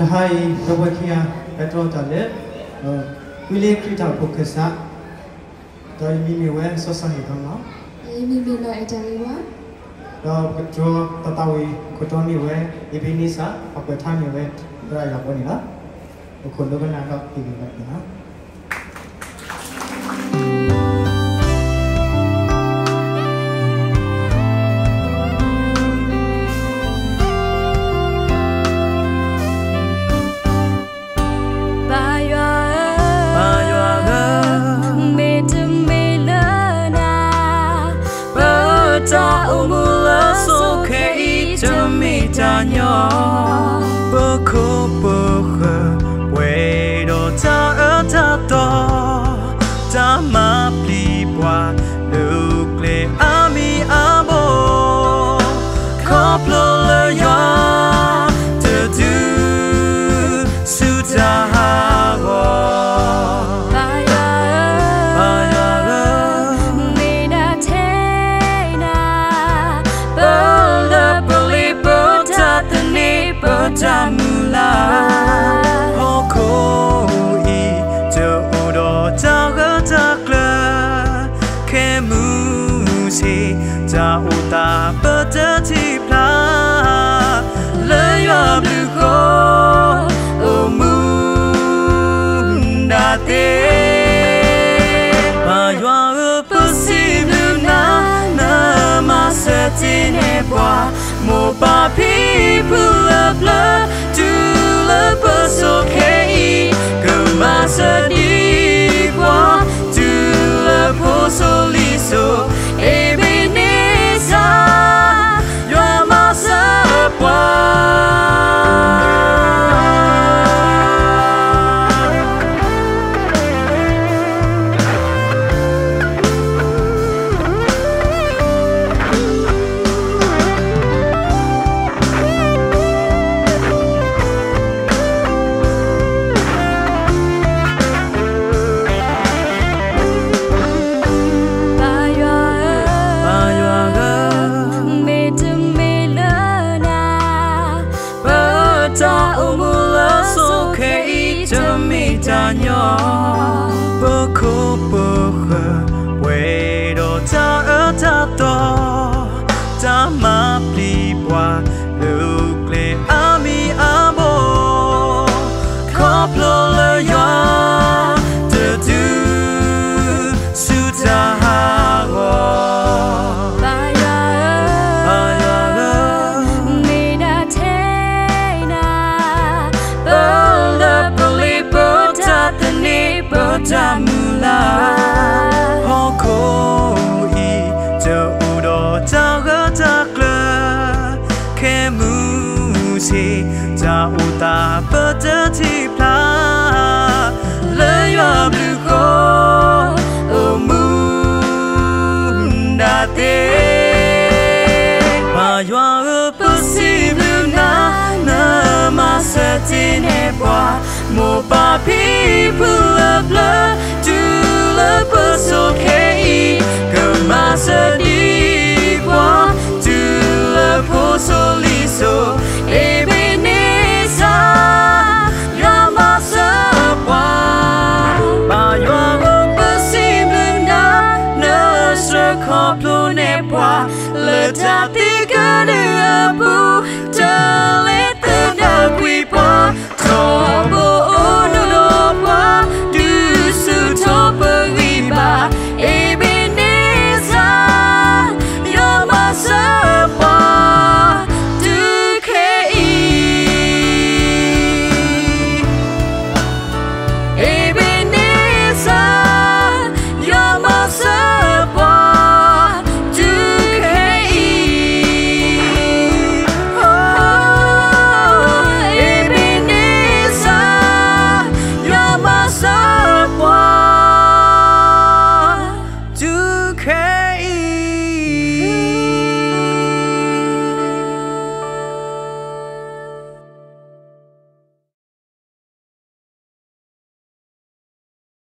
တဟါအံၤ ဒီပုၢ်ဝဲၢ်ခံဂၤ ဟဲတြီတၢ်လၢ ဝံလ့ခရံာ်တၢ်အိၣ်ဖှိၣ်ခၢၣ်စး, ဒီးယမံၤမ့ၢ်ဝဲစီၤစီၤဟ့ၣ်ဒီနီၤ, ယမံၤမ့ၢ်လီၤအဲၣ်တၢ်ဂ့ၤဝါ, ဒီးပကတြီတၢ်သးဝံၣ်ခိၣ်တီမ့ၢ်ဝဲ အ့ဘ့န့စၢ်, ပှၤကွဲးထါမ့ၢ်ဝဲ သရၣ်ယၤဘီန့ၣ်လီၤ. ပခိၣ်လိကနၣ်ဒီးဟ့ၣ်ဂံၢ်ဘါန့ၣ်လီၤ. ပၢ်ယွၤဧၢ, ပၢ်ယွၤဧၢ, မ့တမ့ၢ်လၢနၤ, ပတၢ်အိၣ်မူလၢစိခဲအံၤတမ့ၢ်တၢ်ညီ, ပခိၣ်ပဃၢၤ ပှဲၤဒီးတၢ်အၢတၢ်သီ, တၢ်မၤပျံၤပှၤ လၢကျဲအါမံၤအါဘိ, ခီဖျိလၢယွၤ တဒုး ဆူတၢ်ဟးဂီၤ, ပၢ်ယွၤဧၢ, ပၢ်ယွၤဧၢ, မ့ၢ်ဒၣ်ထဲနၤ, ပလၢပလ့ၤပတၢ်သန့ၤပတၢ်မုၢ်လၢ်, ဟီၣ်ခိၣ်အံၤ တအိၣ်ဒီးတၢ်ဂၢၢ်တၢ်ကျၢၤ, ခဲမုၢ်ဆ့ၣ် တၢ်အိၣ်သးပတထံၣ်ဖျါ, လၢယွၤဘျုးဃီ အိၣ်မူဒၣ်သ့, ပၢ်ယွၤဧၢ, ပစံးဘျုးနၤ နမၤစၢၤတ့ၢ်န့ၢ်ပှၤ, မိၢ်ပၢ်ဖံဖုလၢပျၢၤ တုၤလၢပစိခဲအံၤ, ကမၤစၢၤဒံးပှၤ တုၤလၢဖိစိၤလံၤစိၤ, အ့ဘ့န့စၢ်, ယွၤမၤစၢၤပှၤ. ပၢ်ယွၤဧၢ, ပၢ်ယွၤဧၢ, မ့တမ့ၢ်လၢနၤ, ပတၢ်အိၣ်မူလၢစိခဲအံၤတမ့ၢ်တၢ်ညီ, ပခိၣ်ပဃၢၤ ပှဲၤဒီးတၢ်အၢတၢ်သီ, တၢ်မၤပျံၤပှၤ လၢကျဲအါမံၤအါဘိ, ခီဖျိလၢယွၤ တဒုး ဆူတၢ်ဟးဂီၤ, ပၢ်ယွၤဧၢ, ပၢ်ယွၤဧၢ, မ့ၢ်ဒၣ်ထဲနၤ, ပလၢပလ့ၤပတၢ်သန့ၤပတၢ်မုၢ်လၢ်, ဟီၣ်ခိၣ်အံၤ တအိၣ်ဒီးတၢ်ဂၢၢ်တၢ်ကျၢၤ, ခဲမုၢ်ဆ့ၣ် တၢ်အိၣ်သးပတထံၣ်ဖျါ, လၢယွၤဘျုးဃီ အိၣ်မူဒၣ်သ့, ပၢ်ယွၤဧၢ, ပစံးဘျုးနၤ နမၤစၢၤတ့ၢ်န့ၢ်ပှၤ, မိၢ်ပၢ်ဖံဖုလၢပျၢၤ တုၤလၢပစိခဲအံၤ, ကမၤစၢၤဒံးပှၤ တုၤလၢဖိစိၤလံၤစိၤ, အ့ဘ့န့စၢ်, ယွၤမၤစၢၤပှၤ, ပၢ်ယွၤဧၢ, ပစံးဘျုးနၤ နစၢဃီဖျိန့ၢ်ပှၤ လၢတၢ်သံကဒုအပူၤ, တၢ်လဲၤ